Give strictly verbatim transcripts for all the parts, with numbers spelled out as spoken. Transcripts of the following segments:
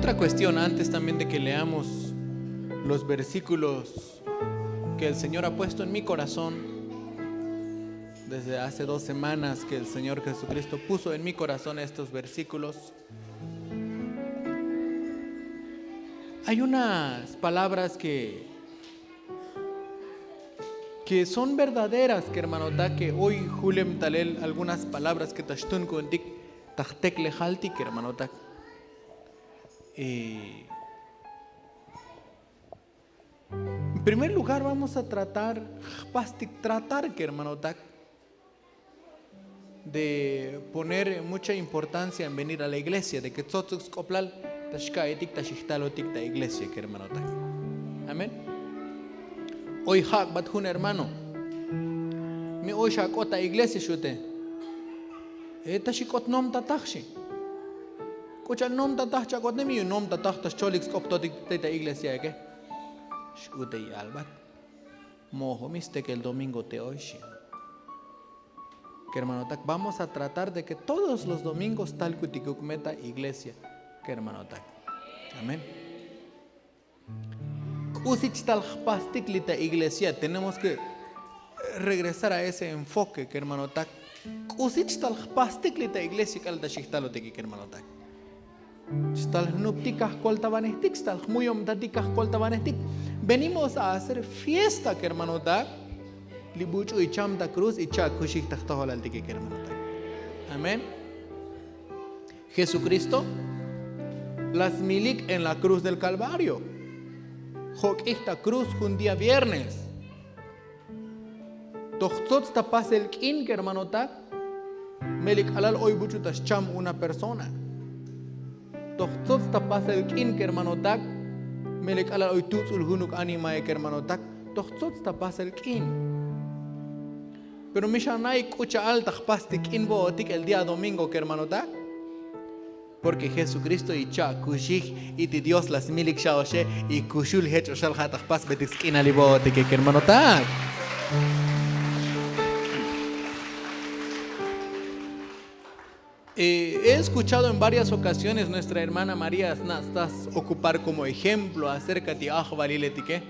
Otra cuestión, antes también de que leamos los versículos que el Señor ha puesto en mi corazón, desde hace dos semanas que el Señor Jesucristo puso en mi corazón estos versículos, hay unas palabras que, que son verdaderas, kermanotak, que hoy julem talel algunas palabras que ta xtunku'untik ta jteklejaltik, kermanotak. Eh, en primer lugar, vamos a tratar, jpastik tratar, kermanotak, de poner mucha importancia en venir a la iglesia, de que tsotsuk sk'oplal ta xka'aytik ta xijtalotik ta iglesia, kermanotak. Amén. Oy jak'bat jun hermano, mi oy xak'ot ta iglesia, xute. E ta xik'ot nomtataj, xi. K'u cha'al nomtataj chak'ot ne, mi yu'un nomtataj ta xcholik sk'optotik te ta iglesia eke. Xk'u te yalbat, mojo, mi stekel domingo te oy, xi. Kermanotak, vamos a tratar de que todos los domingos talkutikuk me ta iglesia, kermanotak. Amén. K'usi chtal jpastik li ta iglesia, tenemos que regresar a ese enfoque, kermanotak. K'usi chtal jpastik li ta iglesia k'alal ta xijtalotik, kermanotak. Chtal jnuptik kajkoltavanejtik, chtal jmuyobtatik kajkoltavanejtik. Venimos a hacer fiesta, kermanotak. Li buch'u icham ta cruz, icha' kuxij ta jtojolaltike, kermanotak. Amén. Jesucristo la smilik en la cruz del Calvario. Jok'ij ta cruz jun día viernes. Toj tsots ta pasel k'in, kermanotak, melik k'alal oy buch'u ta xcham una persona. Toj tsots ta pasel k'in, kermanotak, melik k'alal oy tuts'ul junuk animae, kermanotak. Toj tsots ta pasel k'in. Pero mi xana'ik k'u cha'al ta jpastik k'in vo'otik el día domingo, kermanotak. Porque Jesucristo icha' kuxij, y ti Dios la smilik xa oxe, y kuxul jech o xal ja' ta jpasbetik sk'inal li vo'otike, kermanotak. Eh, he escuchado en varias ocasiones nuestra hermana María sna' stas ocupar como ejemplo acerca ti ajvaliletike,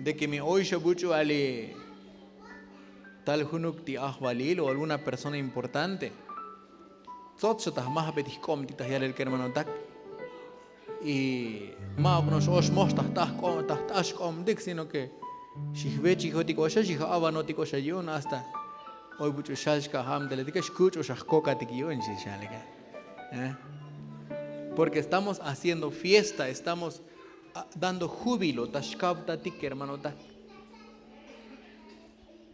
de que mi oy xa buch'u ali tal junuk ti ajvalil o alguna persona importante. Tsots xa ta jmajbet jk'obtik ta jyalel, kermanotak. Y ma'uk no'ox ox moj ta jt'aj k'o-, ta jt'ax k'obtik, sino que xijvechijotik oxa, xijavanotik oxa yu'un, hasta oy buch'u xal xka' ja'amteletike, xkuch' oxa jkokatik yu'un, xi xalike. ¿Eh? Porque estamos haciendo fiesta, estamos, ah, dando júbilo ta xkavtatik, kermanotak.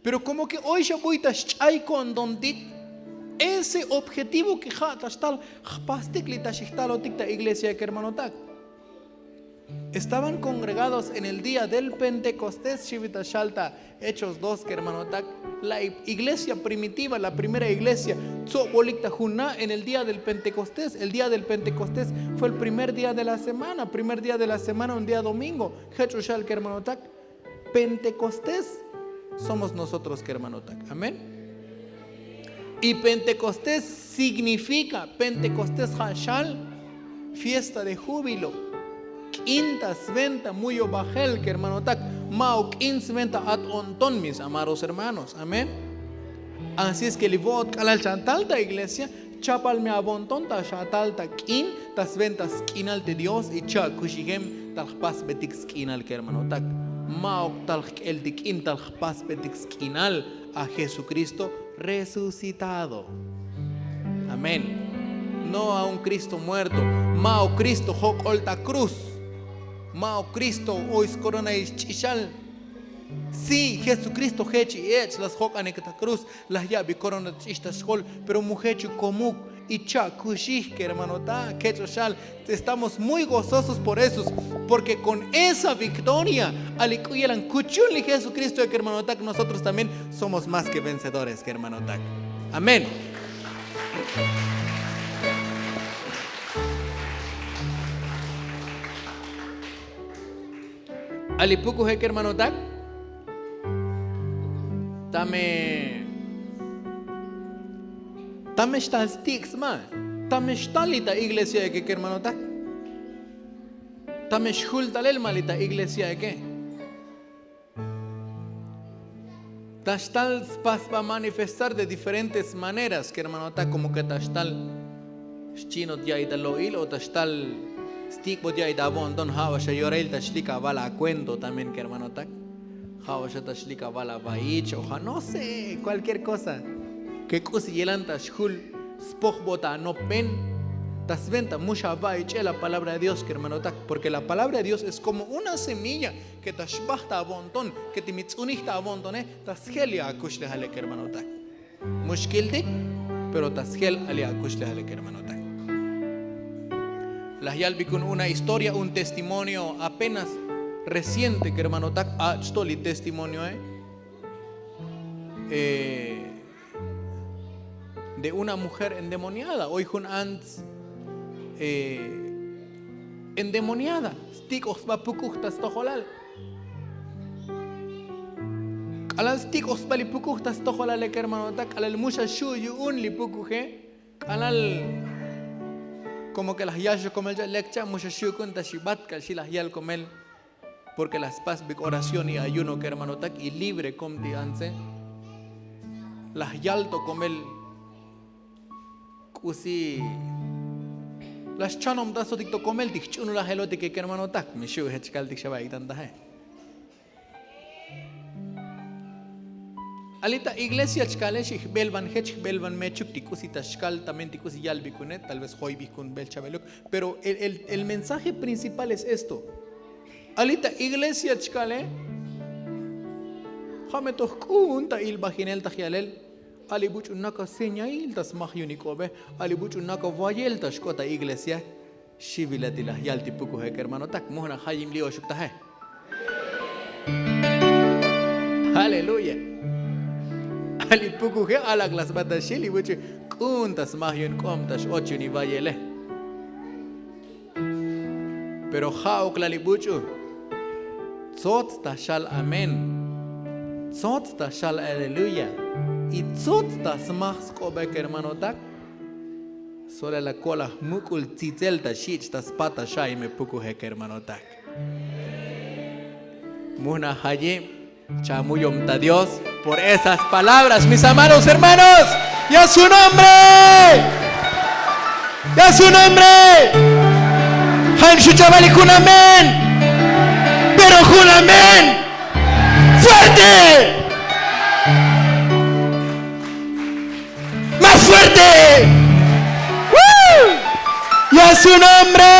Pero como que oy xa buy ta xch'ay ko'ntontik ese objetivo que ja' ta xtal jpastik li ta xijtalotik ta iglesia, kermanotak. Estaban congregados en el día del Pentecostés, xivi ta xal ta Hechos dos, kermanotak. La i-, iglesia primitiva, la primera iglesia, tsobolik ta juna' en el día del Pentecostés. El día del Pentecostés fue el primer día de la semana, primer día de la semana, un día domingo. Jech o xal, kermanotak. Pentecostés somos nosotros, kermanotak. Amén. Y Pentecostés significa, Pentecostés ja' xal, fiesta de júbilo. K'in ta sventa muyobajel, kermanotak. Ma'uk k'in sventa at o'nton, mis amados hermanos. Amén. Así es que li vo'ot k'alal chatal ta iglesia, chapal mi avonton ta xatal ta k'in ta sventa sk'inal te Dios, icha' kuxijem tal jpasbetik sk'inal, kermanotak. Ma'uk tal jk'eltik k'in tal jpasbetik sk'inal a Jesucristo resucitado. Amén. No a un Cristo muerto. Ma'uk Cristo jok'ol ta cruz. Ma'uk Cristo oy skoronail xch'ixal. Sí, Jesucristo jech i ech' la sjok'anik ta cruz, laj ya'bi corona ch'ix ta xjol, pero mu jech u komuk, icha' kuxij, kermanotak, jech o xal. Estamos muy gozosos por eso, porque con esa victoria ali k'u yelan kuchun li Jesucristo, kermanotak, nosotros también somos más que vencedores, kermanotak. Amén. Ali pukuje, kermanotak. Tame, tame xtal stik' sma. Ta me xtal li ta iglesiaeke kermanotak. Ta me xjul talel ma' li ta iglesiaeke. Ta xtal spas sba manifestar de diferentes maneras kermanotak komo ke ta xtal xchinot ya'i ta lo'il o ta xtal stik'bot ya'i ta avo'nton ja' ba xa yorahil ta xlik aval akuento también kermanotak. Ja' ba xa ta xlik aval avaich o ja' no se kualkier kosa ke k'usi yelan ta xjul spojbot anopben. Ta sventa mu xa ava'ich'el la palabra de dios kermanotak porke la palabra de dios es komo una semilla ke ta xbaj ta avo'nton ke ti mi tz'unij ta avo'ntone ta sjel li akuxlejale kermanotak. Mu xkiltik pero ta sjel ali akuxlejale kermanotak. Laj yalbikun una historia un testimonio apenas reciente kermanotak ach' to li testimonioe. De una mujer endemoniada oy jun ants endemoniada stik'oj sba pukuj ta stojolal. K'alal stik'oj sba li pukuj ta stojolale kermanotak k'alal mu xa xu' yu'un li pukuje k'alal komo ke laj yal xokomel cha' lek cha' mu xa xu' ku'un ta xibat k'al xi laj yal komel. Porke laj spasbik oración y ayuno kermanotak y libre kom ti antse laj yal to komel. K'usi laj xchanom ta sotik to komel ti jch'unulajelotike kermanotak mi xu' jech kaltik xa ba'ik tantaje. Ali ta iglesia chkale xi jbelvan jech jbelvan mechuk ti k'usi ta xkal también ti k'usi yalbikune tal vez joybikun bel chabeluk. Pero el mensaje principal es esto. Ali ta iglesia chkale ja' me toj k'u'un ta ilbajinel ta jyalel. Ali buch'u naka señail ta smaj yunik'obe. Ali buch'u naka vayel ta xk'ot ta iglesia. Xivilati laj yal ti pukuje kermanotak mujna jayim li oxuk taje. Aleluya. Ali pukuje alak laj sba ta xil li buch'u k'u'un ta smaj yunik'ob ta x'och yunivayele. Pero ja'uk lali buch'u tsots ta xal amén. Tsots ta xal aleluya. Y tsots ta smaj sk'obe kermanotak. Solel la ko'laj muk'ul tzitzel ta xich' ta spat ta xa'i me pukuje kermanotak. Mujna jayib. Chamuyom ta dios por esas palabras mis amados hermanos. Ya su nombre. Ya su nombre. Jayim xu' chavalik jun amén. Pero jun amén fuerte. Más fuerte. Ya su nombre.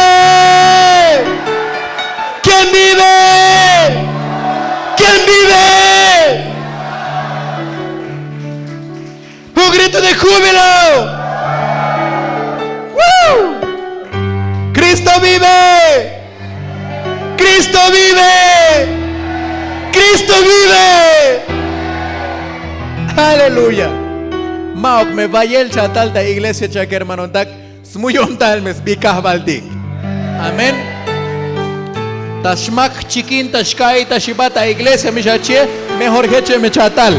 Quién vive? Quién vive? Un grito de júbilo. Cristo vive. Cristo vive. Cristo vive. Aleluya. Ma'uk me vayel chatal ta iglesia chak hermanotak. Smuyom tal me sbikajvaltik. Amén. Ta xmak jchikin ta xka'i ta xibat ta iglesia mi xachi'e. Mejor jeche' me chatal.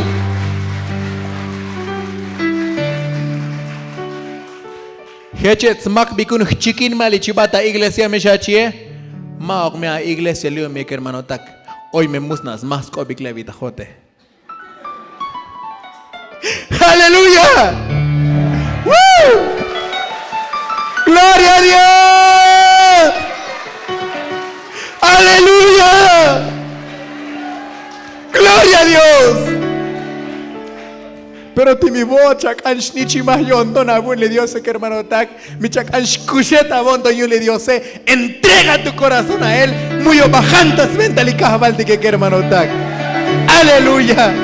Jeche' tsmakbikun jchikin ma' li chibat ta iglesia mi xachi'e. Ma'uk me a iglesia li'o mi kermanotak. Oy me musna' smaj sk'obik le'vi ta jote. Aleluya. Gloria a dios. Aleluya. Gloria a dios. Pero ti mi vo'ot chak'an xnichimaj yo'nton avun li diose kermanotak. Mi chak'an xkuxet avo'nton yu'un li diose. Entrega tu korazón a él. Muyobajan ta sventa li kajvaltike kermanotak. Aleluya.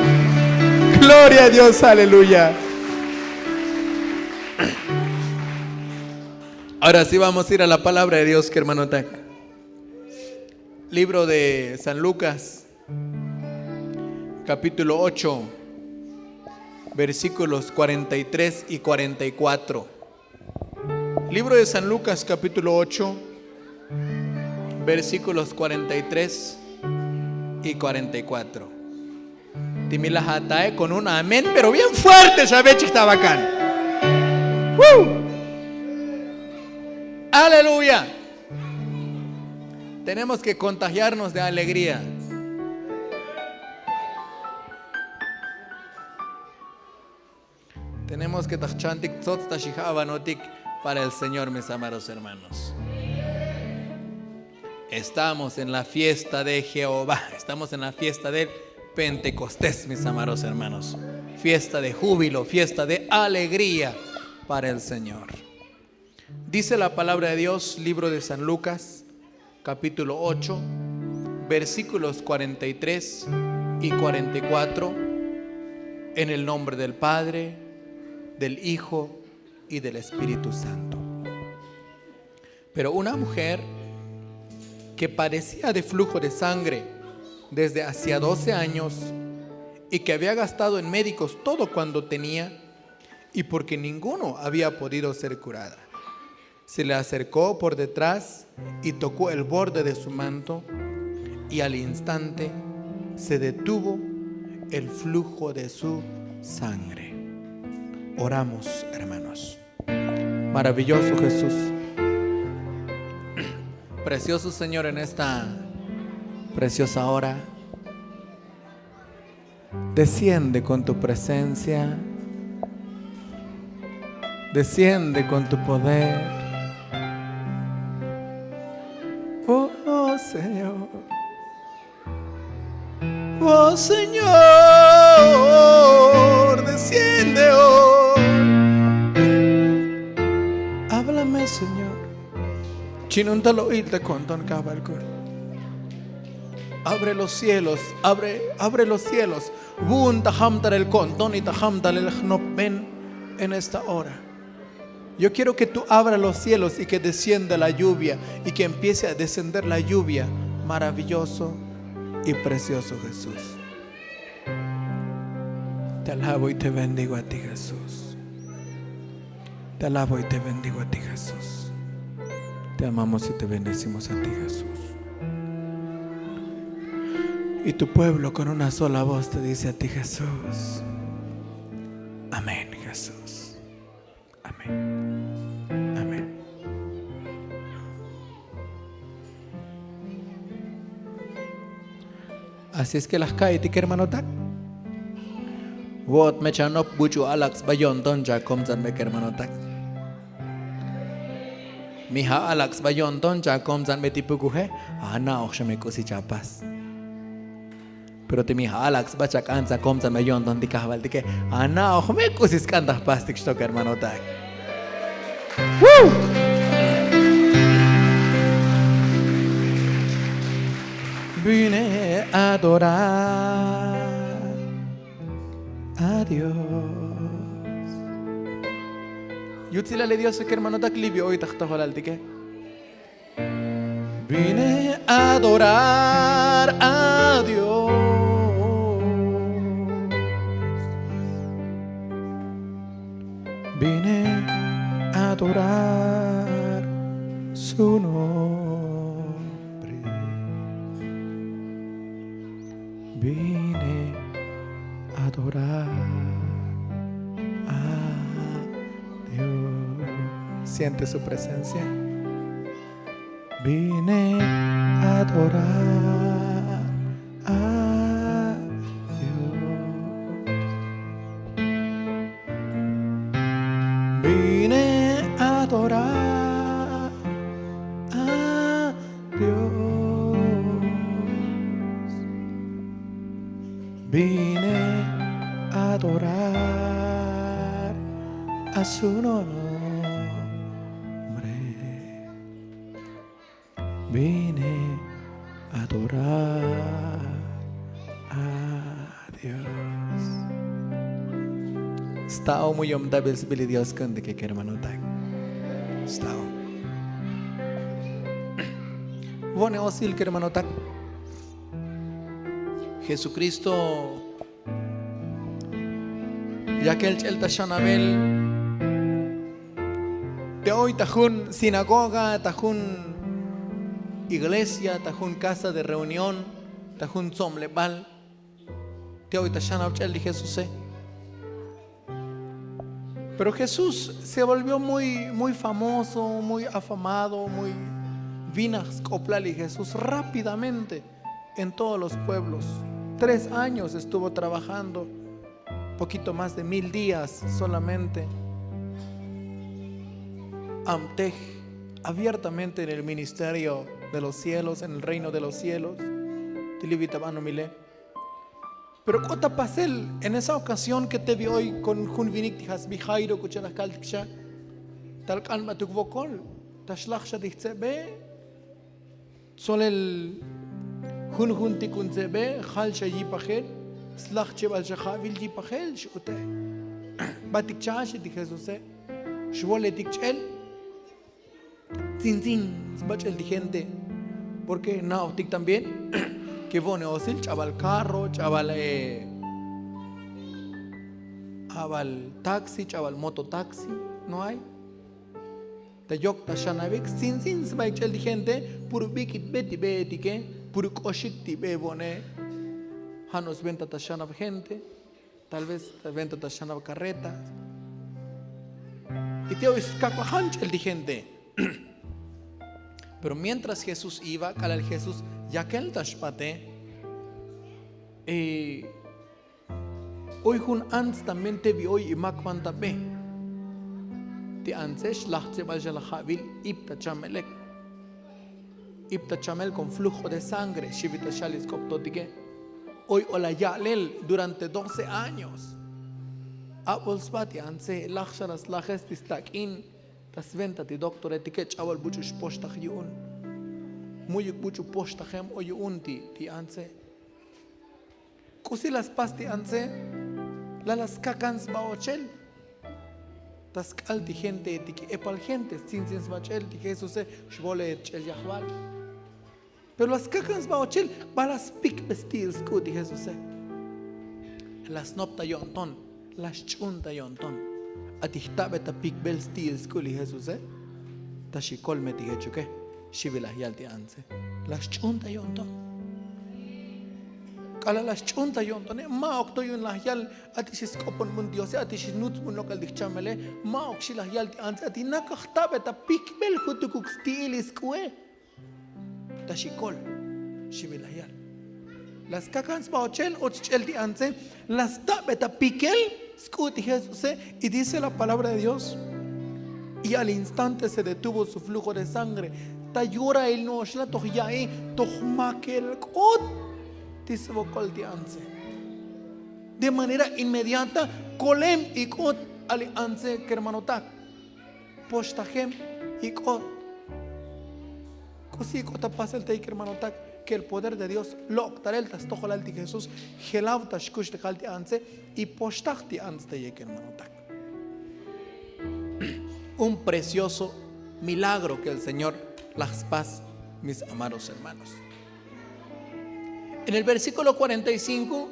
Gloria a dios aleluya. Ahora si vamos a ir a la palabra de dios kermanotak. Libro de san lucas, kapítulo ocho, versíkulos kuarenta y tres y kuarenta y kuatro. Libro de san lukas kapítulo ocho, versíkulos kuarenta y tres y kuarenta y kuatro. Ti mi laj atae kon un amén pero bien fuerte xavechij ta vakan. Aleluya. Tenemos que contagiarnos de alegría. Tenemos que tajchantik tsots ta xija'avanotik para el Señor, mis amados hermanos. Estamos en la fiesta de Jehová, estamos en la fiesta del Pentecostés, mis amados hermanos. Fiesta de júbilo, fiesta de alegría para el Señor. Dice la palabra de Dios, libro de San Lucas, capítulo ocho, versículos cuarenta y tres y cuarenta y cuatro, en el nombre del Padre, del Hijo y del Espíritu Santo. Pero una mujer que padecía de flujo de sangre desde hacía doce años y que había gastado en médicos todo cuanto tenía, y porque ninguno había podido ser curada, se le acercó por detrás y tocó el borde de su manto, y al instante se detuvo el flujo de su sangre. Oramos, hermanos. Maravilloso Jesús. Precioso Señor, en esta preciosa hora. Desciende con tu presencia. Desciende con tu poder. Oh, Señor. Oh, Señor, desciende hoy. Háblame, Señor. Chinun ta lo'il ta konton kabalkul. Abre los cielos, abre, abre los cielos. Vu'un ta jamtalel konton y ta jamtalel jnopben en esta hora. Yo quiero que tú abras los cielos y que descienda la lluvia y que empiece a descender la lluvia. Maravilloso y precioso Jesús. Te alabo y te bendigo a ti, Jesús. Te alabo y te bendigo a ti, Jesús. Te amamos y te bendecimos a ti, Jesús. Y tu pueblo con una sola voz te dice a ti, Jesús. Amén, Jesús. Amén. Amén. Así es que laj ka'itik kermanotak. Vo'ot me chanop buch'u alak' sba yo'nton chakomtsan me kermanotak. Mi ja' alak' sba yo'nton chakomtsan me ti pukuje, ana'oj xa me k'usi chapas. Pero ti mi ja' alak' sba chak'an tsa komtsan me yo'nton ti kajvaltike, ana'oj me k'usi sk'an ta jpastik xtok hermanotak. Vine a adorar a Dios. Yutsilale dios kermanotak livio oy ta jtojolaltike. Vine a adorar a Dios. Vine a adorar su nombre. Vine a adorar a Dios. Siente su presencia. Vine a adorar a Dios. Vine a adorar a Dios. Vine a adorar a su nombre. Vine a adorar a Dios. Sta'o mu yomtabil sbili dios ku'untike kermanotak. Sta'o. Vo'ne osil kermanotak. Jesukristo yakel ch'el ta xanabel. Te oy ta jun sinagoga, ta jun iglesia, ta jun casa de reunión, ta jun tzomlebal. Te oy ta xanab ch'el li jesuse. Pero Jesús se volvió muy, muy famoso, muy afamado, muy vinaj sk'oplal y Jesús rápidamente en todos los pueblos. Tres años estuvo trabajando, poquito más de mil días solamente. Amtej abiertamente en el ministerio de los cielos, en el reino de los cielos. Tilivita bano mile. Pero k'ot ta pasel en esa ocasión que te vi hoy con jun vinik ti jasbi Jairo, k'u chalaj kaltik xa, tal k'anbatuk vokol, ta xlaj xa ti jtzebe, tzolel jun jun ti k'un tzebe jal xa yipajel, slaj chebal xa ja'vil yipajel x'ute. Batik cha' xi ti Jesuse, xvoletik ch'el. Tzintzin sba ch'el ti gente, porque na'ojtik también que vo'ne osil ch'abal carro, ch'abal, eh, abal taxi, ch'abal mototaxi, no hay. Ta yok ta xanavik, tzintzin sbaik ch'el ti gente, puro bik'it be ti beetike, puro k'oxik ti be vo'ne. Jano' sventa ta xanav gente. Tal vez ta venta ta xanav carreta. Y te oy skak'lajan ch'el ti gente. Pero mientras Jesús iba, k'alal Jesús yakel ta xbate, eh, oy jun ants también te vi oy y makban ta be. Ti antse xlaj chebal xa laj ja'vil ip ta chamel ek. Ip ta chamel con flujo de sangre, xivi ta xal sk'op totike. Oy o la ya'lel durante doce años. Abol sba ti antse, laj xa la slajes ti stak'in ta sventa ti doktoretike, ch'abol buch'u xpoxtaj yu'un. Mu'yuk buch'u poxtajem oy yu'un ti, ti antse. K'usi la spas ti antse, la la skakan sba ochel. Ta sk'al ti genteetike, epal gente stzintzin sba ch'el ti Jesuse, xvole ch'el yajval. Pero la skakan sba ochel, ba la spikbe sti'il sk'u' ti Jesuse. La snop ta yo'nton, la xch'un ta yo'nton. Ati jtabe ta pikbel sti'il sk'u' li Jesuse, ta xikolme ti jechuke, xivi laj yal ti antse. La xch'un ta yo'nton. K'alal la xch'un ta yo'ntone, ma'uk to yu'un laj yal, ati xi sk'oponbun Diose, ati xi nutsbun lok'al ti jchamele, ma'uk xi laj yal ti antse, ati nakaj jtabe ta pikbel jutukuk sti'il sk'ue. Ta xikol, xivi laj yal. La skakan sba ochel och ch'el ti antse, la stabe ta pikel sk'u' ti Jesuse, y dice la palabra de Dios, y al instante se detuvo su flujo de sangre. Ta yorail no'ox la toj ya'i, toj makel k'ot ti svokol ti antse. De manera inmediata kolem ik'ot ali antse, kermanotak. Poxtajem ik'ot. K'usi ik'ot ta pasel tey, kermanotak, que el poder de Dios lok' talel ta stojolal ti Jesús, jelav ta xkuxlejal ti antse y poxtaj ti ants teye, kermanotak. Un precioso milagro que el Señor laj spas, mis amados hermanos. En el versículo cuarenta y cinco,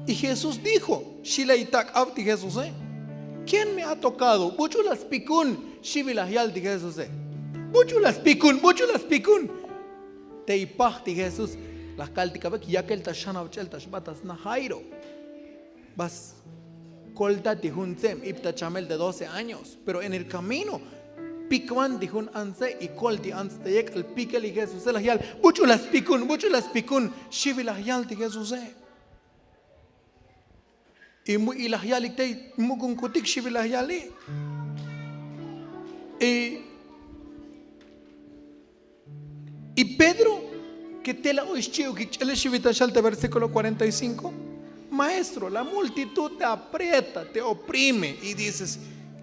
y Jesús dijo, xi ley tak'ab ti Jesuse, ¿quién me ha tocado? Buch'u la spikun, xivi laj yal ti Jesuse. Buch'u la spikun, buch'u la spikun. Tey paj ti Jesús, laj kaltik avik, yakel ta xanav ch'el ta xba ta sna Jairo. Ba skolta ti jun tze'm ip ta chamel de doce años, pero en el camino pikvan ti jun antse y kol ti ants teye. K'al pikel li Jesuse, laj yal, buch'u la spikun, buch'u la spikun, xivi laj yal ti Jesuse. Y mu ilaj yalik tey, muk'unkutik, xivi laj yali. Y, y Pedro, que te la oy xchi'ukik ch'ele, xivi ta xal te versículo cuarenta y cinco, maestro, la multitud te aprieta, te oprime y dices,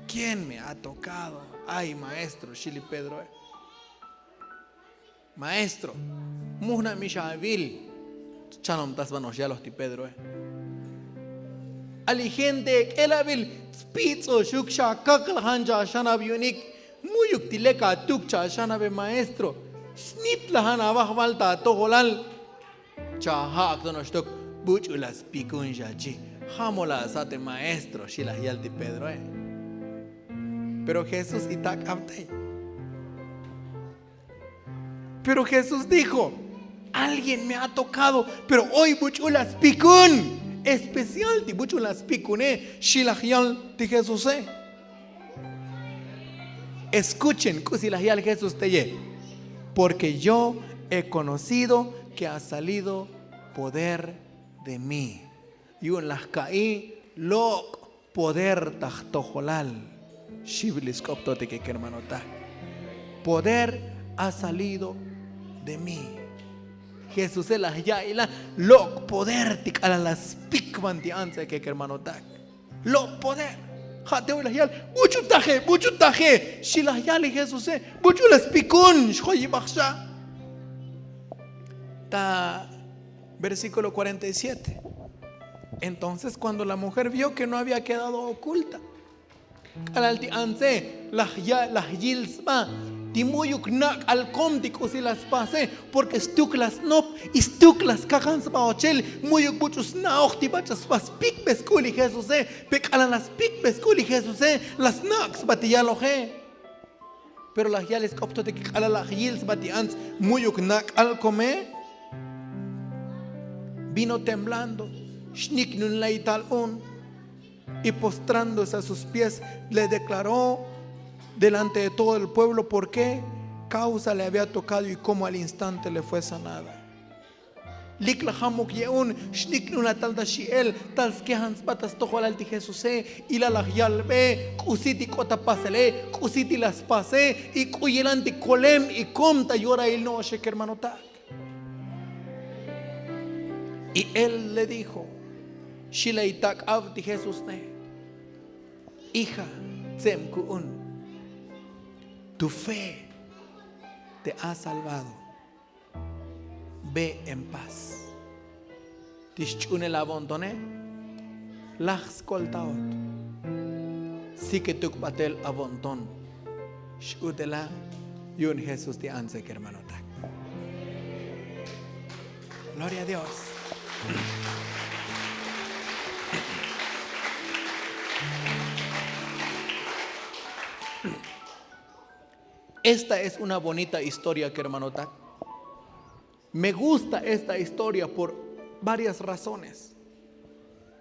¿quién me ha tocado? Ay, maestro, xi li Pedroe. Maestro, mujnab mi xa avil. Chanom ta sba no'ox yaloj ti Pedroe. Ali gente ek'el avil spitz'oxuk, xa kaklajan cha xanav yu'unik. Mu'yuk ti lek atuk cha xanave, maestro. Snitlajan avajval ta atojolal. Cha ja'ak to no'ox tok, buch'u la spikun xa chi. Jamol asa te maestro, xi laj yal ti Pedroe. Pero Jesús itak'ab tey. Pero Jesús dijo, alguien me ha tocado, pero oy buch'u la spikun. Especial ti buch'un la spikune. Xi laj yal ti jesuse. Eskuchen k'usi laj yal jesús teye. Porke yo he konocido ke ha salido poder de mí. Yu'un laj ka'i lok' poder ta jtojolal. Xibil li sk'op totik kermanotak. Poder ha salido de mí. Jesuse laj ya'ila lok' poder ti k'alal la spikban ti antse kermanotak. Lok' poder. Ja' te oy laj yal buch'u taje buch'u taje. Xi laj yal li jesuse buch'u la spikun xjoyibaj xa. Ta versíkulo kuarenta y siete. Entonces kuando la mujer vio ke no había kedado okulta, k'alal ti antse laj yil sba ti mu'yuk nak'al kom ti k'usi la spase. Porke stuk la snop y stuk la skaqan sba ochel. Mu'yuk buch'u sna'oj ti bach'a sba spikbe sk'u li jesuse. Pe k'alal la spikbe sk'u li jesuse la snak' sba ti yaloje. Pero laj yal sk'op totik k'alal laj yil sba ti ants mu'yuk nak'al kome. Vino temblando xniknun ley tal un y postrándose a sus pies le deklaró delante de todo el pueblo porke kausa le había tokado y komo al instante le fue sanada. Lik laj jamuk ye'un xniknun la tal ta xi'el tal skejan sba ta stojolal ti jesuse. Ilal laj yalbe k'usi ti k'ot ta pasele k'usi ti la spase y k'u yilan ti kolem y kom ta yorail no'oxe kermanotak. Y él le dijo, xi ley tak'ab ti jesuse, hija, tse'em ku'un, tu fe te ha salvado. Ve en paz. Ti xch'unel avo'ntone laj skoltaot. Siketuk batel avo'nton. X'utela yu'un jesús ti antse kermanotak. Gloria a dios. Esta es una bonita historia kermanotak. Me gusta esta historia por varias razones.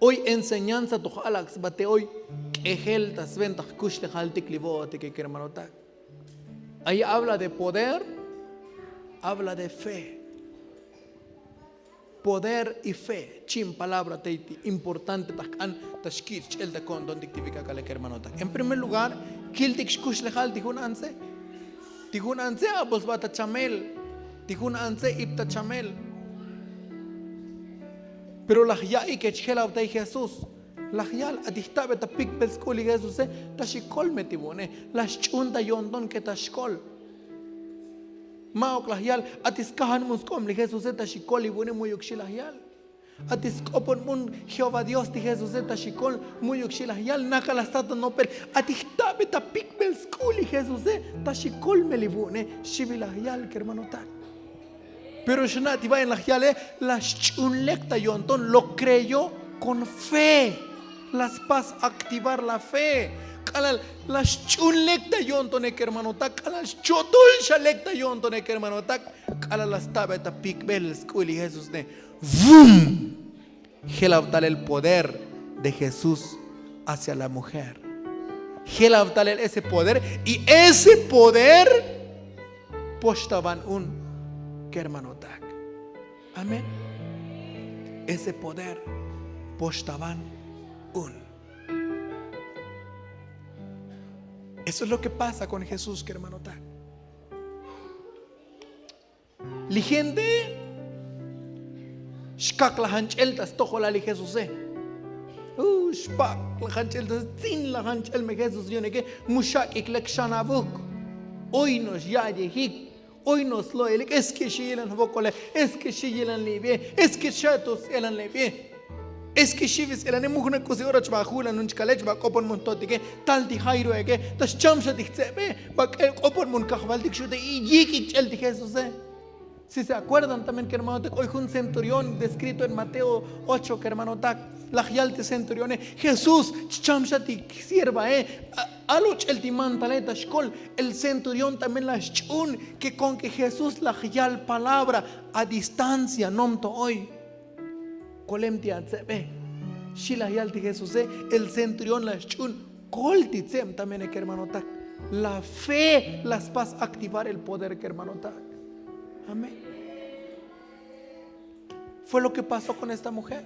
Oy enseñanza toj alak' sba te oy k'ejel ta sventa jkuxlejaltik li vo'otike kermanotak. Ay habla de poder. Habla de fe. Poder y fe chin palabra tey ti importante ta jk'an ta xkich' ch'el ta ko'ntontik ti vikakale kermanotak. En primer lugar kiltik xkuxlejal ti jun antse. Ti jun antse abol sba ta chamel. Ti jun antse ip ta chamel. Pero laj ya'ike chjelavtay jesús. Laj yal ati jtabe ta pikbel sk'u li jesuse ta xikolme ti vu'une. La xch'un ta yo'nton ke ta xkol. Ma'uk laj yal ati skajan mun sk'ob li jesuse ta xikol li vu'une mu'yuk xi laj yal. Ati sk'opon mun jehová dios ti jesuse ta xikol mu'yuk xi laj yal nakal la sta ta nopel. Ati jtabe ta pikbel sk'u li jesuse ta xikolme li vu'une. Xibil laj yal kermanotak. Pero xana' ti va'in laj yale la xch'un lek ta yo'nton lo kreyo kon fe. La spas aktivar la fe. K'alal la xch'un lek ta yo'ntonek kermanotak k'alal xcho'tol xa lek ta yo'ntonek kermanotak. K'alal la stabe ta pikbel sk'u li jesús ne. Vum. Jelavtalel poder de jesús hacia la mujer. Jelavtalel ese poder y ese poder poxtavan un kermanotak. Amén. Ese poder poxtavan un. Eso es lo ke pasa kon jesús kermanotak. Li gente xkak' lajan ch'el ta stojolal li jesuse. Xpak' lajan ch'el ta stojolal li jesuse. Xpak' lajan ch'el ta stojolal li jesuse. Xpak' lajan ch'el me jesuse yu'un eke mu xak'ik lek xanabuk. Oy no'ox ya'yejik. Oy no'ox slo'elik es ke xi yilan jvokole. Es ke xi yilan li bie. Es ke xa to s'elan li bie. Es ke xivis elane mujna k'usi ora chva julan un chkale chva k'opon mun totike. Tal ti jayroeke ta xcham xa ti jtze'be. Va k'opon mun kajvaltik xute y yik'ik ch'el ti jesuse. Si se acuerdan también kermanotak oy jun centurión deskrito en mateo ocho kermanotak. Laj yal ti centurione jesús chcham xa ti siervae. Alo' ch'el ti mantale ta xkol. El centurión también la xch'un ke konke jesús laj yal palabra a distancia nom to oy. Kolem ti atze'be. Xi laj yal ti jesuse. El centurión la xch'un kol ti tse'em tamene kermanotak. La fe la spas aktivar el poder kermanotak. Amén. Fue lo ke pasó kon esta mujer.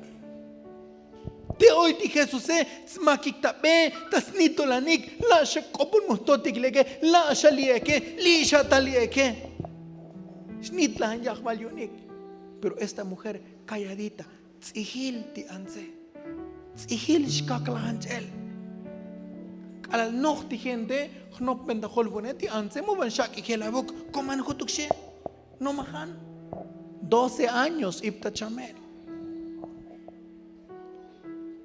Te oy ti jesuse smakik ta be ta snitolanik, la' xa k'opol mujtotik li'eke, la' xa li'eke, li' xa ta li'eke. Xnitlajan yajbal yu'unik. Pero esta mujer kalladita, ts'ijil ti antse. Ts'ijil xkaklajan ch'el. K'alal noj ti gente jnopben ta jolvune ti antse, mu ban xak'ijel avuk koman jutuk xe. Nomajan. Doce años ip ta chamel.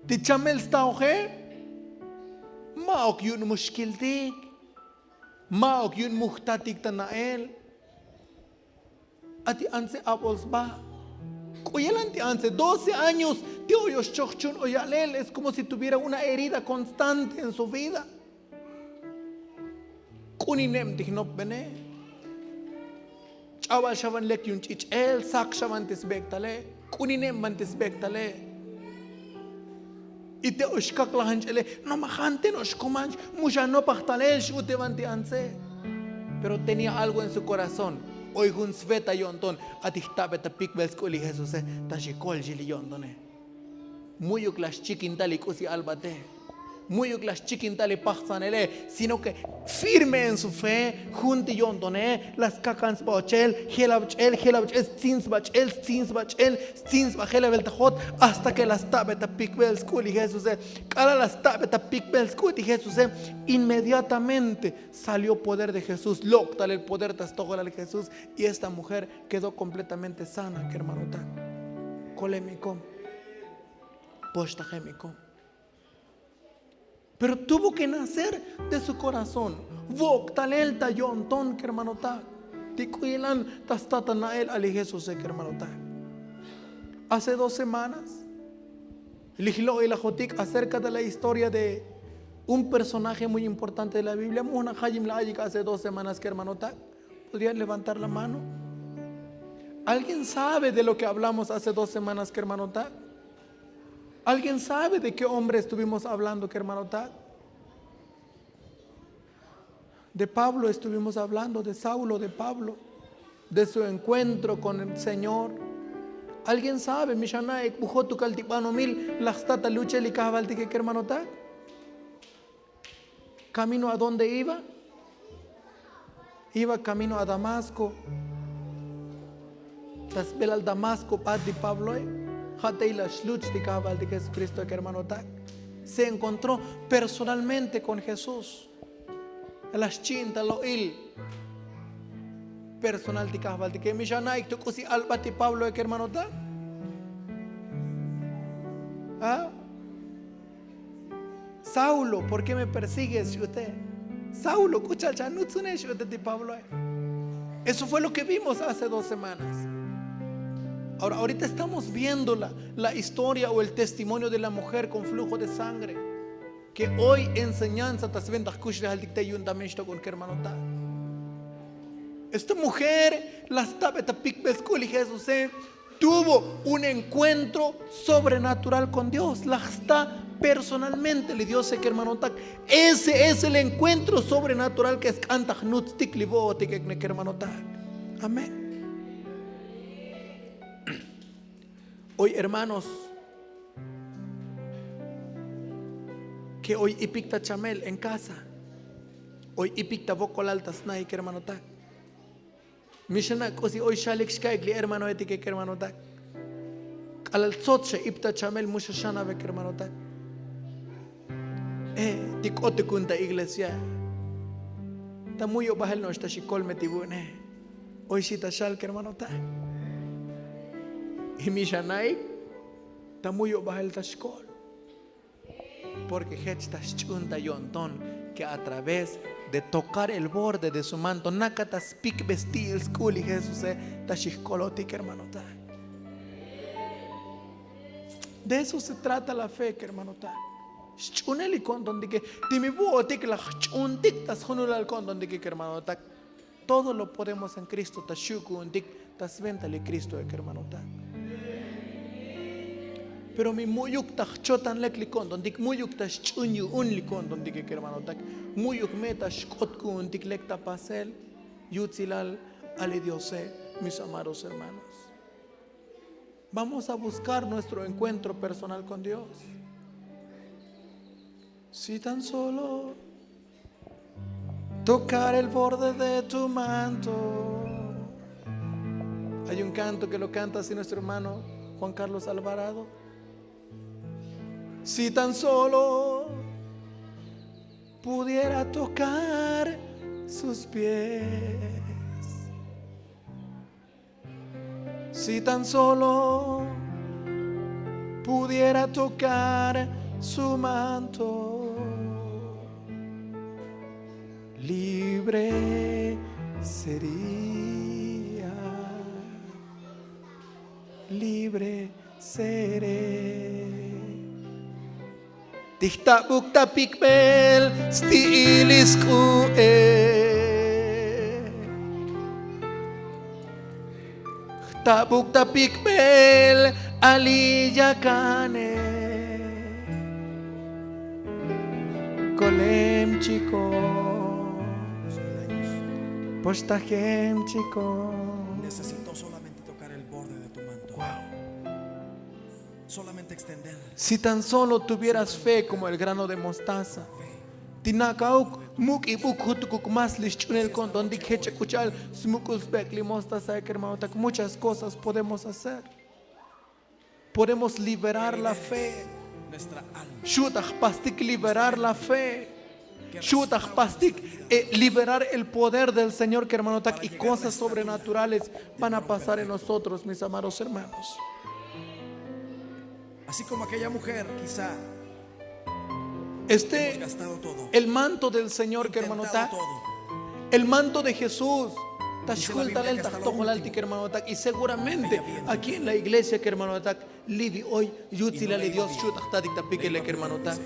Ti chamel staoje, ma'uk yu'un mu xkiltik, ma'uk yu'un mu jtatik ta na'el. A ti antse abol sba. K'u yelan ti antse doce años ti oy oxchoj chun oya'lel. Es como si tuviera una herida constante en su vida. K'u ni ne'em ti jnopbene. Ch'abal xa van lek yu'un ch'ich'el, sak xa van ti sbek'tale. K'u ni ne'em van ti sbek'tale. Y te oy xkaklajan ch'ele, nomajan te no'ox koman, mu xa nopaj talel x'ute van ti antse. Pero tenía algo en su corazón. Oy jun sfeta yo'nton. A ti jtabet ta pikbel sk'u' li jesuse, ta xikol xi li yo'ntone. Mu'yuk la xchikin tal li k'usi albate. Mu'yuk la xchikin tal li pajtsanele, sino ke firme en su fe. Jun ti yo'ntone la skakan sba ochel, jelab ch'el, jelab ch'el, stzin sba ch'el, stzin sba ch'el, stzin sba jelabel ta jot, hasta ke la stabet ta pikbel sk'u' li jesuse. K'alal la stabet ta pikbel sk'u' ti jesuse, inmediatamente salió poder de jesús. Lok' tal el poder ta stojolal jesús. Y esta mujer quedó completamente sana kermanotak. Kolemikom. Poxtajemikom. Pero tuvo ke nacer de su korazón. Vok' talel ta yo'nton kermanotak. Ti k'u yelan ta sta ta na'el a li jesuse kermanotak. Hace dos semanas li jlo'il ajotik acerka de la historia de un personaje muy importante de la biblia mu jna' jayim la ayik hace dos semanas kermanotak. Podrían levantar la mano. Alguien sabe de lo ke hablamos hace dos semanas kermanotak? Alguien sabe de ke hombre estuvimos hablando kermanotak? De pablo estuvimos hablando de saulo de pablo, de su enkuentro kon el señor. Alguien sabe mi xana'ik bu jotukal ti banomil laj sta ta luchel li kajvaltike kermanotak? Kamino a dónde iba? Iba kamino a damasko. Ta sbelal damasko bat ti pabloe. Ja' tey la xluch ti kajbal ti jesukristoe kermanotak. Se enkontró personalmente kon jesús. La xchi'in ta lo'il personal ti kajbal ti ke mi xana'ik tu k'usi albat ti pabloe kermanotak? Saulo, por ke me persigues x'ute? Saulo, k'u cha'al chanutsune x'ute ti pabloe? Eso fue lo ke vimos hace dos semanas. Ahora ahorita estamos viendo la historia o el testimonio de la mujer kon flujo de sangre, ke oy enseñanza ta sventa jkuxlejal tik te yu'un también xtok'on kermanotak. Esta mujer la stabet ta pikbel sk'u' li jesuse. Tuvo un enkuentro sobrenatural kon dios laj sta personalmente li diose kermanotak. Ese es el enkuentro sobrenatural ke sk'an ta jnutstik li vo'otik ekne kermanotak. Amén. Oy hermanos, ke oy ipik ta chamel en kasa, oy ipik ta vokolal ta sna'ik kermanotak. Mi xana' k'usi oy xalik xka'ik li hermanoetike kermanotak. K'alal tzot xa ip ta chamel mu xa xanave kermanotak. Ti k'otukun ta iglesia, ta muyo' bajel no'ox ta xikolme ti vu'une. Oy xi ta xal kermanotak. Y mi xana'ik ta muyo' bajel ta xkol. Porke jech ta xch'un ta yo'nton ke a través de tokar el borde de su manto naka ta spikbe sti'il sk'u' li jesuse, ta xijkolotik kermanotak. De eso se trata la fe kermanotak. Xch'unel li ko'ntontike. Ti mi vu'otik laj jch'untik ta sjunulal ko'ntontike kermanotak. Todo lo podemos en kristo ta xu' ku'untik ta sventa li kristoe kermanotak. Pero mi mu'yuk ta jchotan lek li ko'ntontik, mu'yuk ta xch'un yu'un li ko'ntontik kermanotak, mu'yuk me ta xk'ot ku'untik lek ta pasel yutzilal a li diose. Mis amados hermanos, vamos a buscar nuestro encuentro personal con Dios. Si tan solo tocar el borde de tu manto. Hay un canto que lo canta así nuestro hermano Juan Carlos Alvarado. Si tan solo pudiera tocar sus pies. Si tan solo pudiera tocar su manto, libre sería, libre seré. Ti jtabuk ta pikbel sti'il sk'u'e. Jtabuk ta pikbel ali yakane. Kolem chiko, poxtajem chiko. Necesito solamente tocar el borde de tu manto. Wow. Si tan solo tuvieras fe como el grano de mostaza. Ti naka'uk muk'ibuk jutukuk más li xch'unel ko'ntontik jech chak'ucha'al smuk'ul sbek' li mostaza kermanotak, muchas cosas podemos hacer. Podemos liberar la fe. Xu' ta jpastik liberar la fe. Xu' ta jpastik liberar el poder del Señor kermanotak, y cosas sobrenaturales van a pasar en nosotros, mis amados hermanos. Así como aquella mujer, quizá este, el manto del Señor kermanotak, el manto de Jesús ta xjul talel ta jtojolaltik kermanotak, y seguramente aquí en la iglesia kermanotak livi oy yutzilal li Dios xu' ta jtatik ta pikele kermanotak.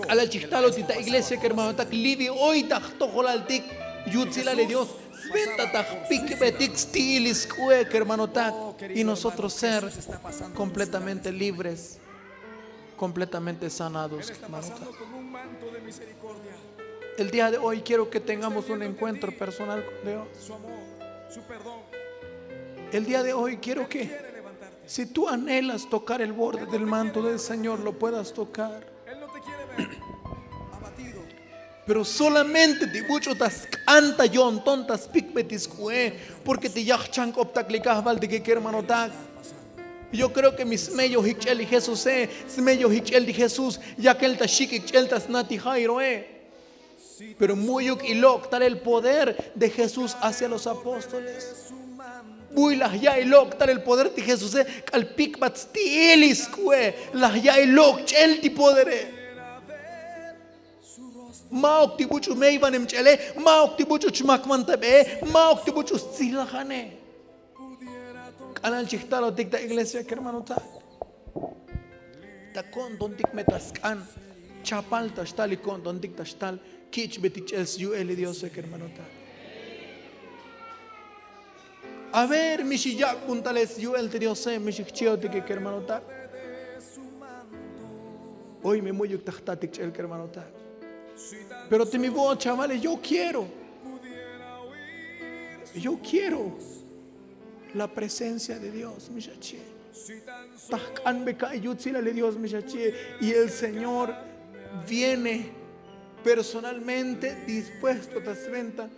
K'alal chijtalotik ta iglesia kermanotak livi oy ta jtojolaltik yutzilal li Dios, sventa ta jpikbetik sti'il sk'u'e kermanotak, y nosotros ser completamente libres, completamente sanados, hermanotak. El día de hoy quiero que tengamos un encuentro personal con Dios. El día de hoy quiero que, si tú anhelas tocar el borde del manto del Señor, lo puedas tocar. Pero solamente ti buch'u ta sk'an ta yo'nton ta spikbe ti sk'u'e, porque ti yaj chank'optak li kajvaltike kermanotak. Yo creo que mi smello jikch'el li Jesuse, smello jikch'el li Jesús yakel ta xik'ik ch'el ta sna ti Jairoe. Pero mu'yuk ilok' talel poder de Jesús hacia los apóstoles. Buy laj ya' ilok' talel poder ti Jesuse k'al pikbat sti'il sk'u'e, laj ya' ilok' ch'el ti podere. Ma'uk ti buch'u meyvanem ch'ele, ma'uk ti buch'u chmakvan tebee, ma'uk ti buch'u stzilajane. K'alal chijtalotik ta iglesia kermanotak, ta ko'ntontik me ta sk'an chapal ta xtal li ko'ntontik ta xtal kich'betik ch'el syu'el li Diose kermanotak. A ver, mi xiyak' puntalel syu'el ti Diose, mi xijchi'otike kermanotak. Oy me mu'yuk ta jtatik ch'el kermanotak. Pero ti mi vo'ot chavale, yo quiero, yo quiero la presencia de Dios, mi xachi. Ta jk'anbe ka'i yutzilal li Dios, mi xachi. Y el Señor viene personalmente dispuesto ta sventa.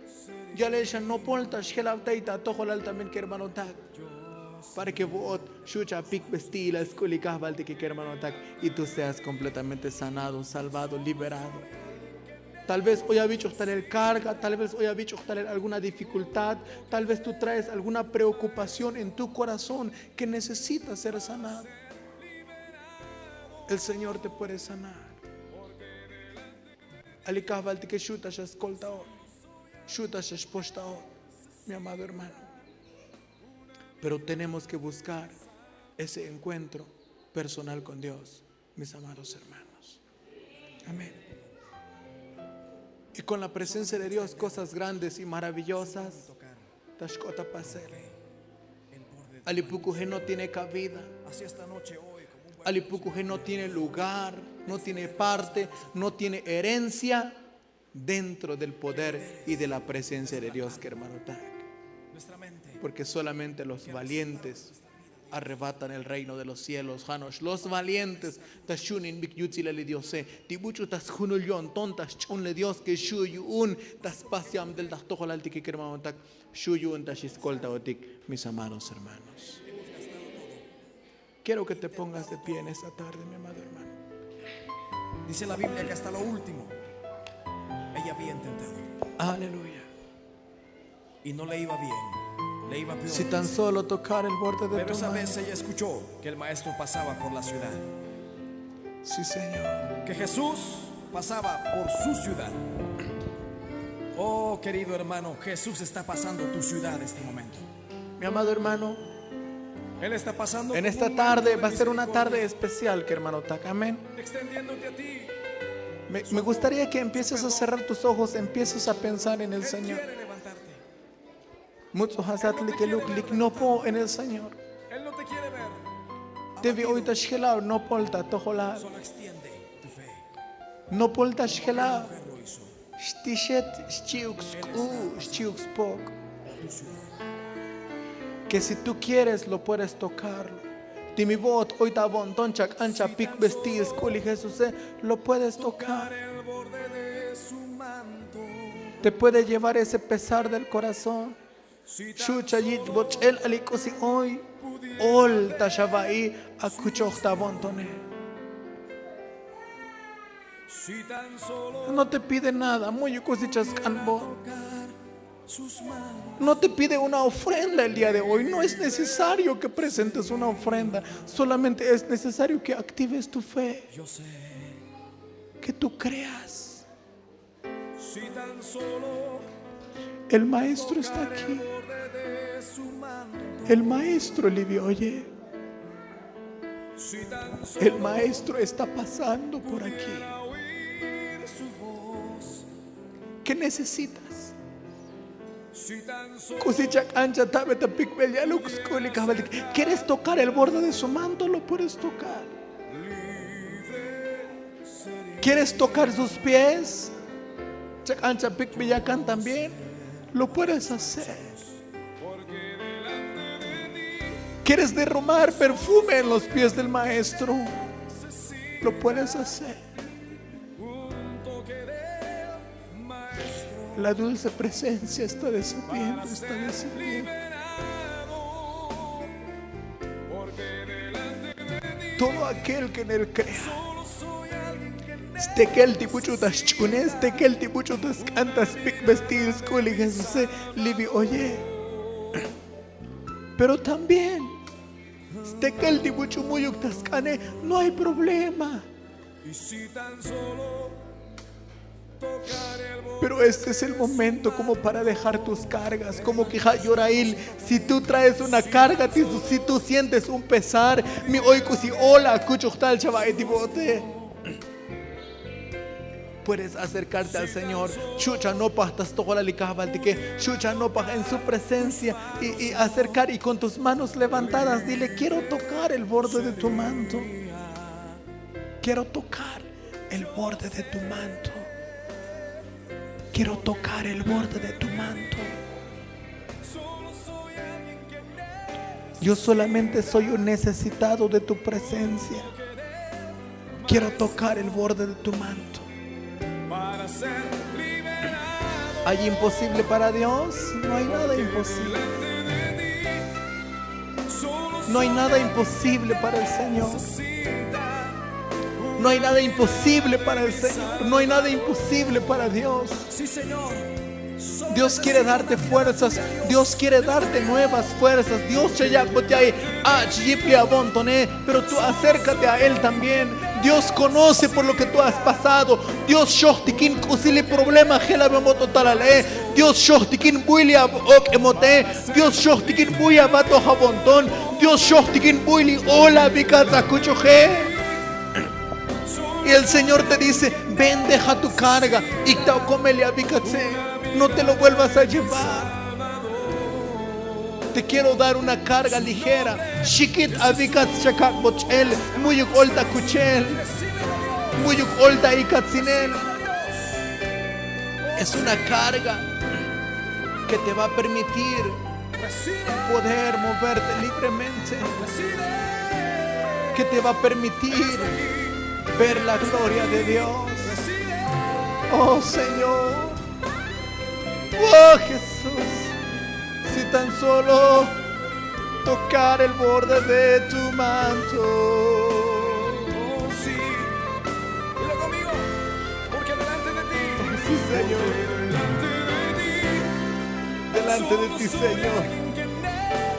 Yalel xa nopol ta xjelavtay ta atojolal también kermanotak, para que vo'ot xu' chapikbe sti'ilal sk'ul li kajvaltike kermanotak, y tú seas completamente sanado, salvado, liberado. Tal vez oy avich'oj talel carga, tal vez oy avich'oj talel alguna dificultad, tal vez tú traes alguna preocupación en tu corazón que necesita ser sanado. El Señor te puede sanar. A li kajvaltike xu' ta xa skolta'ot, xu' ta xa xpoxta'ot, mi amado hermano. Pero tenemos que buscar ese encuentro personal con Dios, mis amados hermanos. Amén. Y con la presencia de Dios, cosas grandes y maravillosas ta xk'ot ta pasel. Alipukuje no tiene cabida. Alipukuje no tiene lugar, no tiene parte, no tiene herencia dentro del poder y de la presencia de Dios, kermanotak. Porque solamente los valientes arrebatan el reino de los cielos. Jano'ox los valientes ta xunibik yutsilal li diose, ti buch'u ta sjunul yo'nton ta xch'unle dios ke xu' yu'un ta spas yabtel ta jtojolaltike, kermanotak. Xu' yu'un ta xiskoltaotik, mis amados hermanos. Quiero que te pongas de pie en esta tarde, mi amado hermano. Dice la Biblia que hasta lo último ella había intentado. Aleluya. Y no le iba bien, le iba peor. Si tan solo tocar el borde de tu manto. Pero esa vez ella escuchó que el maestro pasaba por la ciudad. Sí, Señor. Que Jesús pasaba por su ciudad. Oh, querido hermano, Jesús está pasando tu ciudad este momento. Mi amado hermano, en esta tarde va a ser una tarde especial, kermanotak. Amén. Me, me gustaría que empieces a cerrar tus ojos, empieces a pensar en el Señor. Muts'u jasat likeluk lik nopo en el Señor. Te vi oy ta xjelab nopol ta tojolal. Nopol ta xjelab. Xtixet xchi'uk sk'u', xchi'uk spok'. Que si tú quieres lo puedes tocarlo. Ti mi vo'ot oy ta avo'nton chak'an chapikbe sti'il sk'u' li jesuse, lo puedes tocar. Te puede llevar ese pesar del corazón. Xu' chayich' voch'el ali k'usi oy ol ta xava'i akuchoj ta avo'ntone. No te pide nada, mu'yuk k'usi chask'anbot. No te pide una ofrenda el día de hoy. No es necesario que presentes una ofrenda. Solamente es necesario que actives tu fe. Que tú creas. El maestro está aquí. El maestro li vi oye. El maestro está pasando por aquí. ¿Qué necesitas? K'usi chak'an chatabe ta pikbel yaluk sk'u' li kajvaltik. ¿Quieres tocar el borde de su manto? Lo puedes tocar. ¿Quieres tocar sus pies? Chak'an chapikbel yakan también. Lo puedes hacer. ¿Quieres derramar perfume en los pies del maestro? Lo puedes hacer. La dulce presencia está descendiendo, está descendiendo. Todo aquel que en él crea. Stekel ti buch'u ta xch'une, stekel ti buch'u ta sk'an ta spikbesti'il sk'u' li jesuse, li vi oye. Pero también stekel ti buch'u mu'yuk ta sk'ane, no hay problema. Pero este es el momento como para dejar tus cargas, como que ja' yorail. Si tú traes una carga, si tú, si tú sientes un pesar, mi oy k'usi ola kuchujtal chava'i ti vo'ote. Puedes acercarte al Señor. Xu' chanopaj ta stojolal li kajvaltike, xu' chanopaj en su presencia y, y acercar y con tus manos levantadas dile: quiero tocar el borde de tu manto. Quiero tocar el borde de tu manto. Quiero tocar el borde de tu manto. Yo solamente soy un necesitado de tu presencia. Quiero tocar el borde de tu manto. ¿Hay imposible para Dios? No hay nada imposible. No hay nada imposible para el Señor. No hay nada imposible para el Señor. No hay nada imposible para Dios. Dios quiere darte fuerzas. Dios quiere darte nuevas fuerzas. Dios chayak'ot ya'i ach' yip li avo'ntone. Pero tú acércate a él también. Dios conoce por lo que tú has pasado. Dios xoj tikin k'usi li problema jelabemot o talale. Dios xoj tikin buy li ok'emote. Dios xoj tikin buy avat o jabonton. Dios xoj tikin buy li ola bikats akuch'uje. Y el Señor te dice: ven, deja tu carga, ikta okomel li abikatse. No te lo vuelvas a llevar. Te quiero dar una carga ligera. Xikit avikat xakak' boch'el. Mu'yuk ol ta kuchel. Mu'yuk ol ta ikatsinel. Es una carga que te va a permitir poder moverte libremente, que te va a permitir ver la gloria de Dios. Oh Señor, oh Jesús, si tan solo tocar el borde de tu manto. Oh, sí. Dilo conmigo, porque delante de ti. Oh, sí, Señor. Delante de ti, Señor.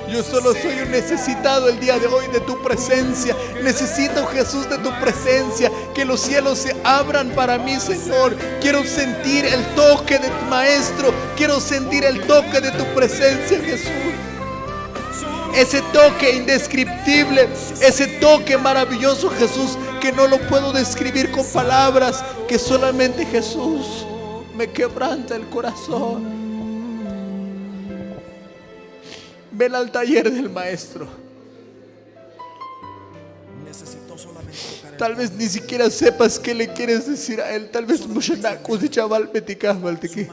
Yo solo soy un necesitado el día de hoy de tu presencia. Necesito, Jesús, de tu presencia. Que los cielos se abran para mí, Señor. Quiero sentir el toque de tu Maestro. Quiero sentir el toque de tu presencia, Jesús. Ese toque indescriptible, ese toque maravilloso, Jesús, que no lo puedo describir con palabras, que solamente Jesús me quebranta el corazón. Ven al taller del Maestro. Tal vez ni siquiera sepas qué le quieres decir a él. Tal vez mu xana' k'usi chaval betikaj valtiki.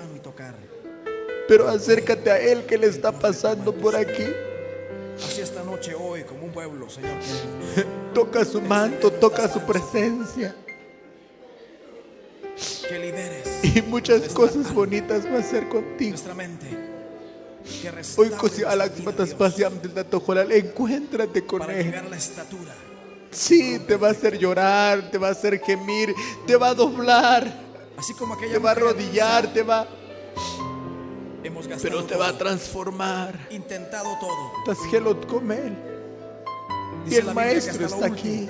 Pero acércate a él que le está pasando por aquí. Así esta noche, hoy, como un pueblo, Señor, que toca su manto, toca su presencia. Y muchas cosas bonitas va a hacer contigo. Hoy, kosi alak sba ta spas yabtil ta tojolal, encuéntrate con él. Sí, te va a hacer llorar, te va a hacer gemir, te va a doblar, te va a arrodillar, te va, pero te va a transformar. Ta sjelot komel. Y el Maestro está aquí.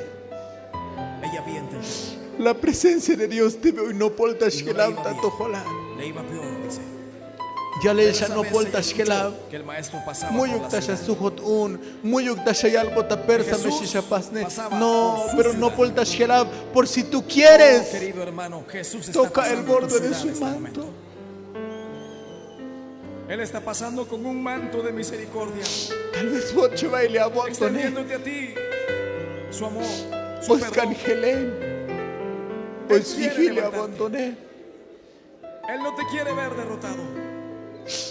La presencia de Dios te ve hoy, no pol ta xjelab ta tojolal. Yalel xa no pol ta xjelab. Mu'yuk ta xa sujot un, mu'yuk ta xa yalbot ta persa me xi xa pasne. No, pero no pol ta xjelab. Por si tú quieres, toca el borde de su manto. Él está pasando con un manto de misericordia. Tal vez vot chivai le abondoné. Extendiéndote a ti su amor, su perdón. O skanjelen. O sijil le abondoné. Él no te quiere ver derrotado.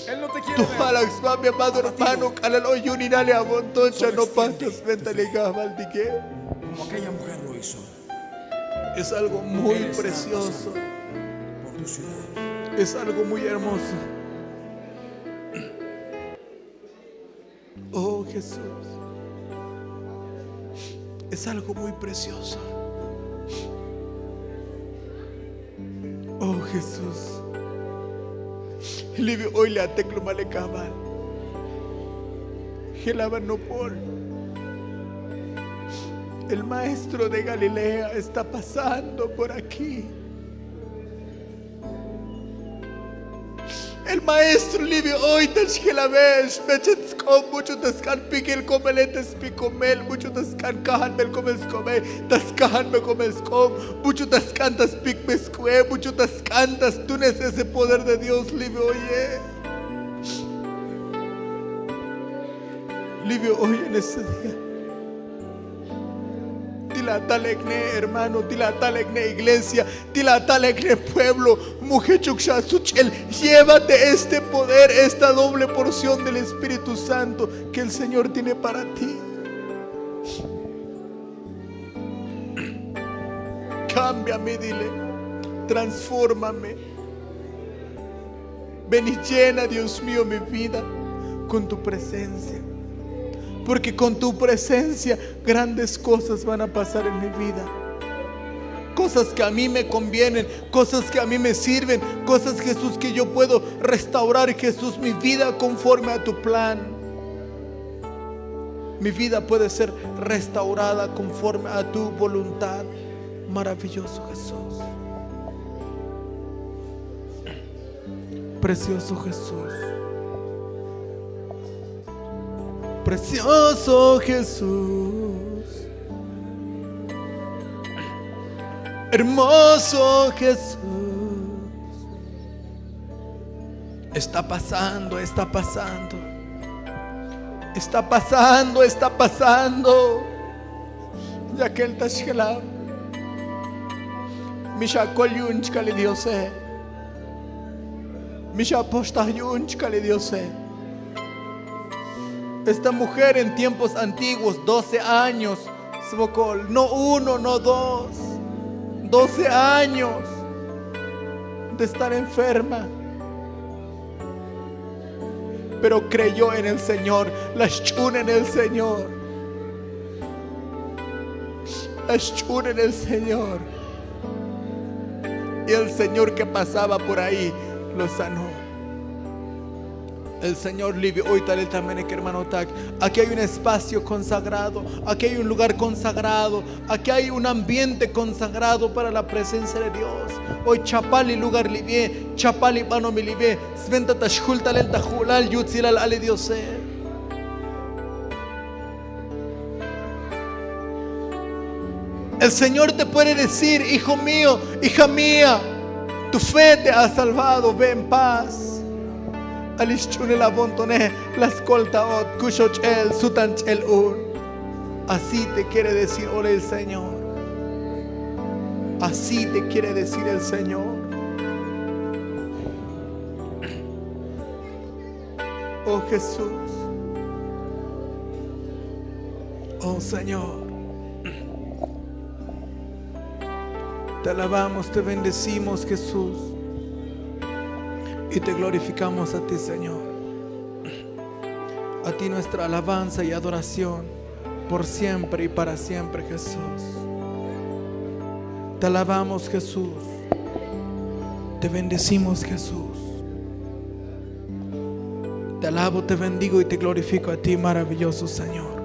Él no te quiere ver abatido. Tojolal sba, mi amado hermano, k'alal oy yuninal le abonton, xa no paj ta sventa le kajvaltike. Como aquella mujer lo hizo. Es algo muy precioso. Es algo muy hermoso. Oh, Jesús. Es algo muy precioso. Oh, Jesús. Livi oy le ateklumal le kajval. Jelaba no pol. El maestro de Galilea está pasando por aquí. El maestro livi oy ta xjelabe, xbechet sk'ob, much'u ta sk'an pikil komele ta spik komel, much'u ta sk'an kajan mel komel sk'obe, ta skajan mel komel sk'ob, much'u ta sk'an ta spik me sk'obe, much'u ta sk'an ta stunes ese poder de Dios livi oye. Livi oye en ese día. Ti la ta lekne, hermano, ti la ta lekne, iglesia, ti la ta lekne, pueblo, mu jechuk xa such'el. Llévate este poder, esta doble porción del Espíritu Santo que el Señor tiene para ti. Cámbiame, dile. Transfórmame. Ven y llena, Dios mío, mi vida con tu presencia. Porque con tu presencia grandes cosas van a pasar en mi vida. Cosas que a mí me convienen, cosas que a mí me sirven, cosas, Jesús, que yo puedo restaurar, Jesús, mi vida conforme a tu plan. Mi vida puede ser restaurada conforme a tu voluntad. Maravilloso Jesús. Precioso Jesús. Precioso Jesús. Hermoso Jesús. Está pasando, está pasando. Está pasando, está pasando. Yakel ta xjelab. Mi xakol yu'un chkal li diose. Mi xapoxtaj yu'un chkal li diose. Esta mujer en tiempos antiguos, doce años, svokol, no uno, no dos, doce años de estar enferma. Pero creyó en el Señor, la xch'un en el Señor. La xch'un en el Señor. Y el Señor que pasaba por ahí lo sanó. El Señor libi oy talel tamene kermanotak. Aquí hay un espacio consagrado. Aquí hay un lugar consagrado. Aquí hay un ambiente consagrado para la presencia de Dios. Oy chapal li lugar libie, chapal li banomil libie. Sventa ta xjul talel ta ju'lal yutsilal ali diose. El Señor te puede decir, hijo mío, hija mía, tu fe te ha salvado, ve en paz. Alix ch'unel avontone, las kolta ot kuxoch'el sutan ch'el un. Así te quiere decir hoy el Señor. Así te quiere decir el Señor. Oh Jesús. Oh Señor. Te alabamos, te bendecimos, Jesús. Y te glorificamos a ti, Señor. A ti nuestra alabanza y adoración por siempre y para siempre, Jesús. Te alabamos, Jesús. Te bendecimos, Jesús. Te alabo, te bendigo y te glorifico a ti, maravilloso Señor.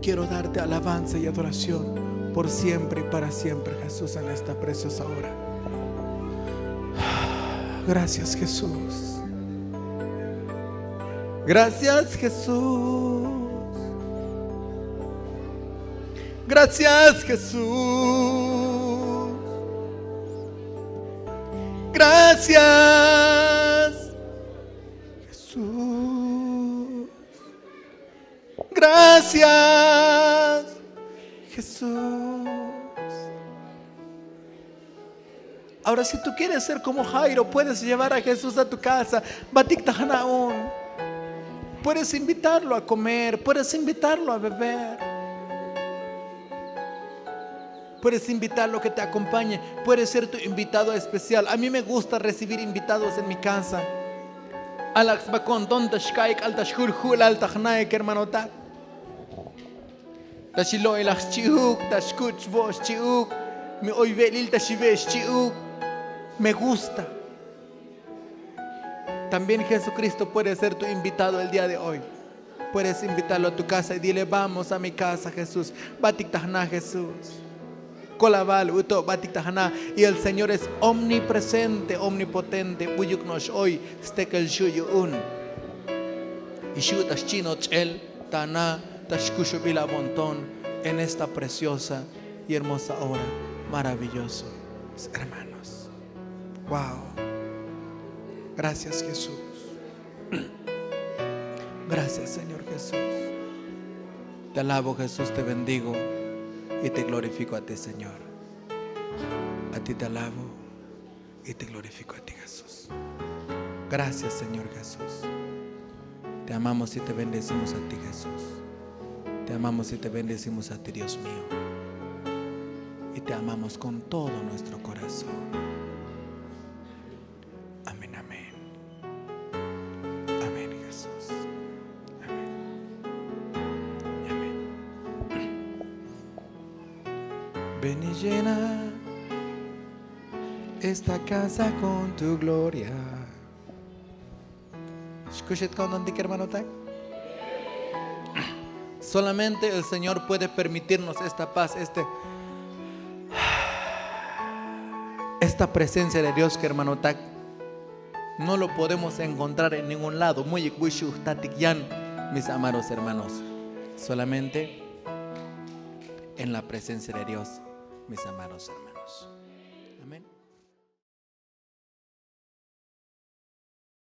Quiero darte alabanza y adoración por siempre y para siempre, Jesús, en esta preciosa hora. Gracias, Jesús. Gracias, Jesús. Gracias, Jesús. Gracias, Jesús. Gracias, Jesús. Ahora, si tú quieres ser como Jairo, puedes llevar a Jesús a tu casa. Batik ta jna' un. Puedes invitarlo a comer, puedes invitarlo a beber. Puedes invitarlo que te acompañe. Puede ser tu invitado especial. A mí me gusta recibir invitados en mi casa. Alak sba konton ta xkaik'al ta xjul ju'lal ta jnae kermanotak. Ta xilo'ilaj xchi'uk, ta xkuch vo' xchi'uk, mi oy ve'lil ta xive' xchi'uk. Me gusta. También Jesucristo puede ser tu invitado el día de hoy. Puedes invitarlo a tu casa y dile, vamos a mi casa, Jesús. Batik ta jna, Jesús. Kolaval uto' batik ta jna. Y el Señor es omnipresente, omnipotente. Buyuk no'ox oy stekel xu' yu'un. Y xu' ta xchi'not ch'el ta na ta xkuxubil abonton en esta preciosa y hermosa hora, maravilloso, hermanos. Wow. Gracias, Jesús. Gracias, Señor Jesús. Te alabo, Jesús, te bendigo y te glorifico a ti, Señor. A ti te alabo y te glorifico a ti, Jesús. Gracias, Señor Jesús. Te amamos y te bendecimos a ti, Jesús. Te amamos y te bendecimos a ti, Dios mío. Y te amamos con todo nuestro corazón. Amén, amén. Amén, Jesús. Amén. Y amén. Ven y llena esta casa con tu gloria. Xkuxet kontontik hermanotak. Solamente el Señor puede permitirnos esta paz, este, esta presencia de Dios que hermanotak. No lo podemos encontrar en ningún lado. Muyik buy xu' jtatik yan, mis amados hermanos. Solamente en la presencia de Dios, mis amados hermanos.